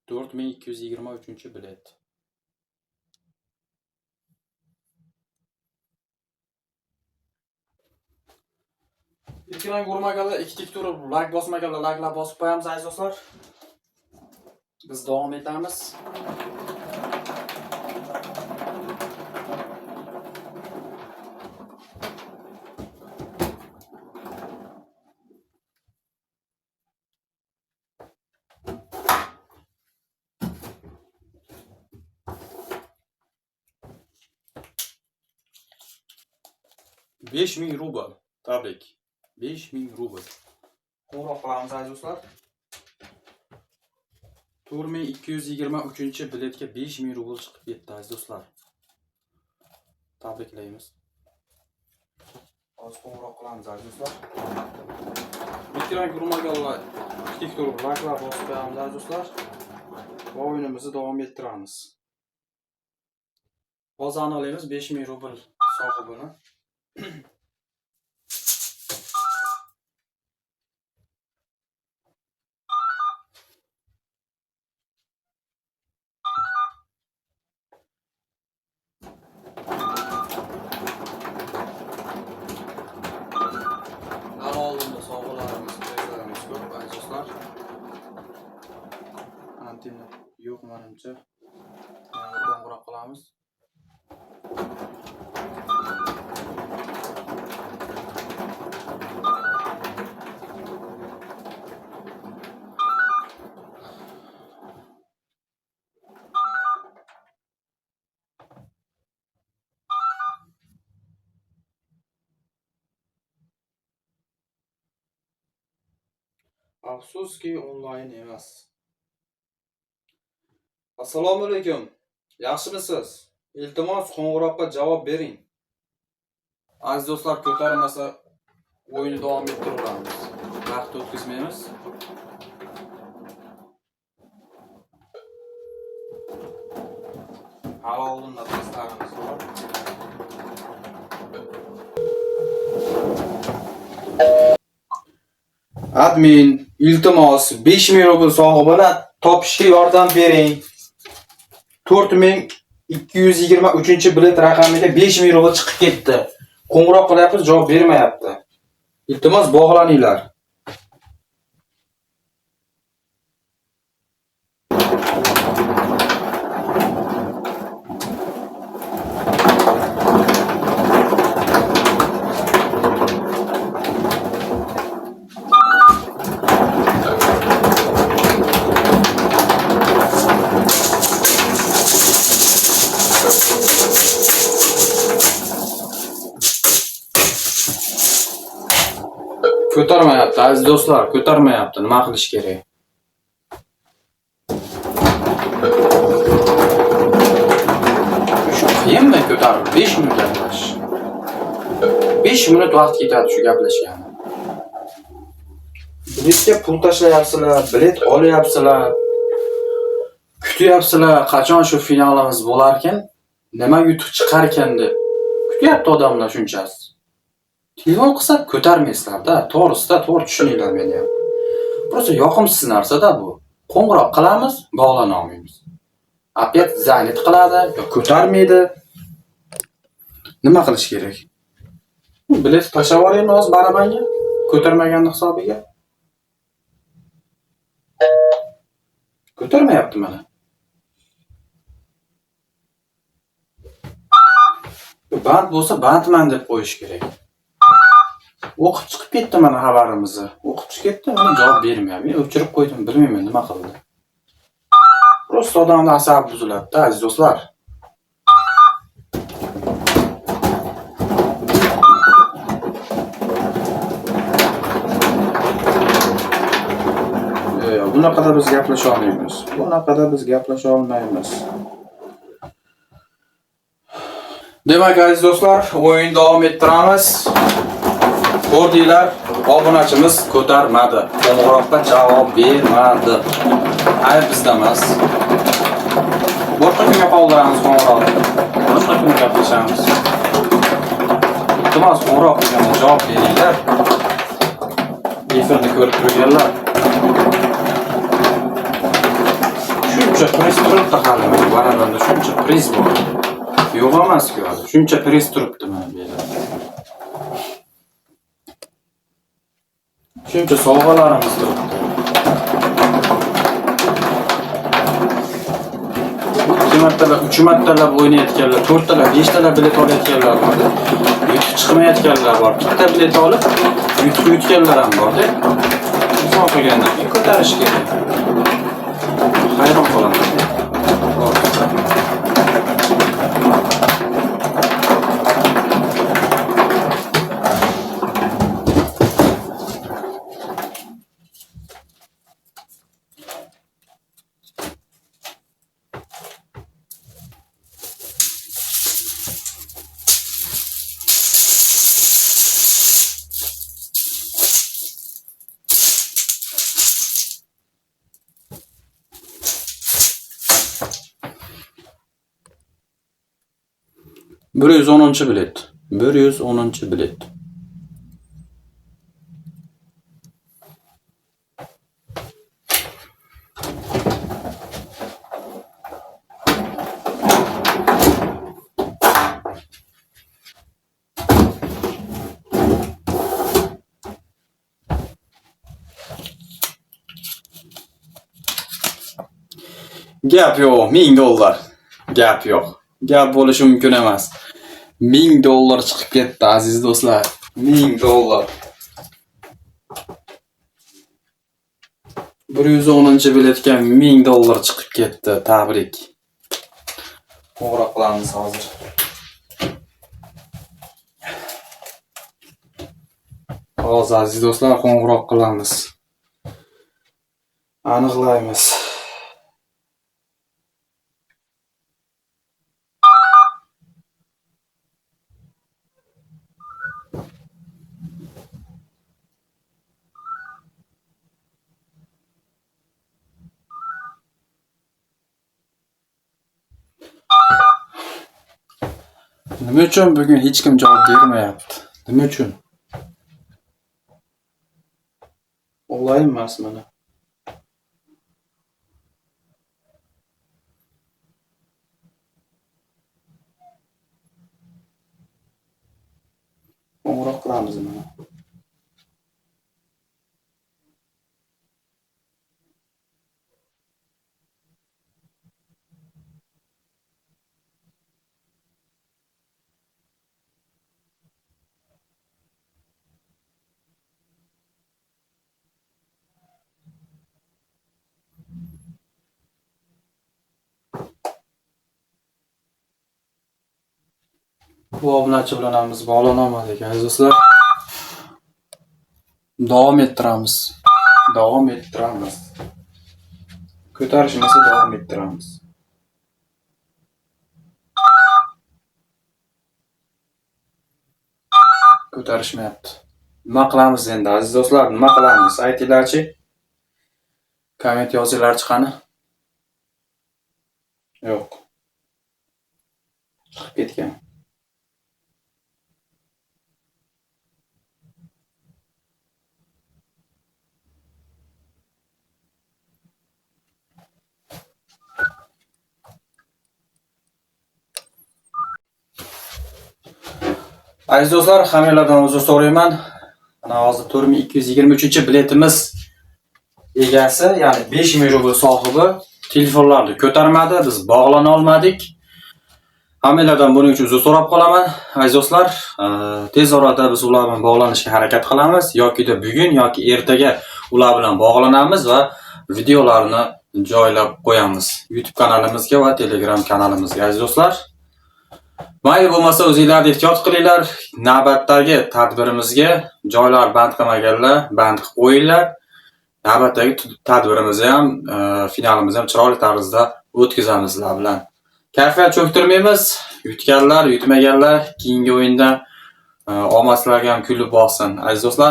4223-bilet. Ekran ko'rmaganlar ikki tik turib like bosmaganlar likelar bosib qo'yamiz aziz do'stlar. Biz davom etamiz. ...5000 rubl. Tabrik. 5000 rubl. Qo'ng'iroq qilamiz aziz do'stlar. 4223-biletga 5000 rubl chiqib ketdi aziz do'stlar. Tabriklaymiz. Hozir qo'ng'iroq qilamiz aziz do'stlar. Ekran ko'rmaganlar tik turib likelar bosib qo'yamiz aziz do'stlar. Va o'yinimizni davom ettiramiz. Hozir aniqlaymiz 5000 rubl sohibini. Hali oldinda sovg'alarimiz, prizlarimiz ko'p aziz do'stlar. Antenna yo'q menimcha. Yana qo'ng'iroq qilamiz. Afsuski onlayn emas. Assalomu alaykum. Yaxshimisiz? Iltimos qo'ng'iroqqa javob bering. Aziz do'stlar, ko'tarmasa o'yinni davom ettiraveramiz. Vaqt o'tkazmaymiz. Hali oldinda testlarimiz bor. Admin, iltimos 5000 rubl sohibini topishga yordam bering. 4223-bilet raqamiga 5000 rubl chiqib ketdi. Qo'ng'iroq qilyapmiz, javob bermayapti. Iltimos bog'laninglar. Ko'tarmayapti aziz do'stlar, ko'tarmayapti. Nima qilish kerak? Shu qiyinmi ko'tarib 5 minut gaplashish? 5 minut vaqt ketadi shu gaplashgani. Biletga pul tashlayapsizlar, bilet olyapsizlar. Kutyapsizlar, qachon shu finalimiz bo'larkan, nima yutuq chiqarkan deb. Kutyapti odamlar shunchasi. Telefon qilsa ko'tarmaysizlar-da, to'g'risida to'g'ri tushuninglar meni ham. Просто yoqimsiz narsa-da bu. Qo'ng'iroq qilamiz, bog'lana olmaymiz. Опять занят qiladi, yo ko'tarmaydi. Nima qilish kerak? Bilet tashlab yuboraymi hozir barabanga? Ko'tarmaganni hisobiga. Ko'tarmayapti mana. Band bo'lsa bandman deb qo'yish kerak. O'qib chiqib ketdi mana xabarimizni. O'qib chiqib ketdi, mana javob bermayapti. Men o'chirib qo'ydim, bilmayman nima qildi. Просто odamning asabi buziladi-da, aziz do'stlar. Bunaqada biz gaplasha olmaymiz. Bunaqada biz gaplasha olmaymiz. Demak, aziz do'stlar, o'yin davom ettiramiz. Ko'rdinglar, obunachimiz ko'tarmadi. Qo'ng'iroqqa javob bermadi. Ayb bizda emas. Boshqa kunga qoldiramiz qo'ng'iroqni. Boshqa kunga gaplashamiz. Iltimos, qo'ng'iroq qilganda javob beringlar. Efirni ko'rib turganlar. Shuncha priz turibdi hali mana barabanda, shuncha priz bor. Yo'q emas-ku hali. Shuncha priz turibdi mana bu yerda. Shuncha sovg'alarimiz turibdi. 2 martalab, 3 martalab o'ynayotganlar, 4 talab, 5 talab bilet olayotganlar bor. Yutuq chiqmayotganlar bor. Bitta bilet olib, yutuq yutganlar ham bor-da. Inson qilgandan keyin ko'tarish kerak. Hayron qolaman. Bir yuz o'ninchi bilet. 110 bilet. Gap yo'q, 1000 dollar. Gap yo'q. Gap bo'lishi mumkin emas. 1000 dollar chiqib ketdi, aziz do'stlar. 1000 dollar. 110 biletga 1000 dollar chiqib ketdi. Tabrik. Qo'ng'iroq qilamiz hozir. Hozir aziz do'stlar qo'ng'iroq qilamiz. Aniqlaymiz. Nima uchun bugun hech kim javob bermayapti? Nima uchun? Onlayn emas mana. Qo'ng'iroq qilamiz mana. Bu obunachi bilan ham biz bog'lana olmadik, aziz do'stlar. Davom ettiramiz. Davom ettiramiz. Ko'tarishmasa davom ettiramiz. Ko'tarishmayapti. Nima qilamiz endi, aziz do'stlar? Nima qilamiz? Aytinglarchi. Komment yozinglarchi qani. Yo'q. Chiqib ketgan. Aziz do'stlar, hammanglardan uzr so'rayman. Mana hozir 4223 biletimiz egasi, ya'ni 5000 rubl sohibi telefonlarni ko'tarmadi, biz bog'lana olmadik. Hammanglardan buning uchun uzr so'rab qolaman. Aziz do'stlar, tez orada biz ular bilan bog'lanishga harakat qilamiz yoki bugun yoki ertaga ular bilan bog'lanamiz va videolarni joylab qo'yamiz YouTube kanalimizga va Telegram kanalimizga. Aziz do'stlar, mayli bo'lmasa o'zinglarni ehtiyot qilinglar. Navbatdagi tadbirimizga joylar band qilmaganlar band qilib qo'yinglar. Navbatdagi tadbirimizni ham, finalimizni ham chiroyli tarzda o'tkazamiz sizlar bilan. Kayfiyat cho'ktirmaymiz. Yutganlar, yutmaganlar keyingi o'yinda omad sizlarga ham kulib boqsin. Aziz do'stlar.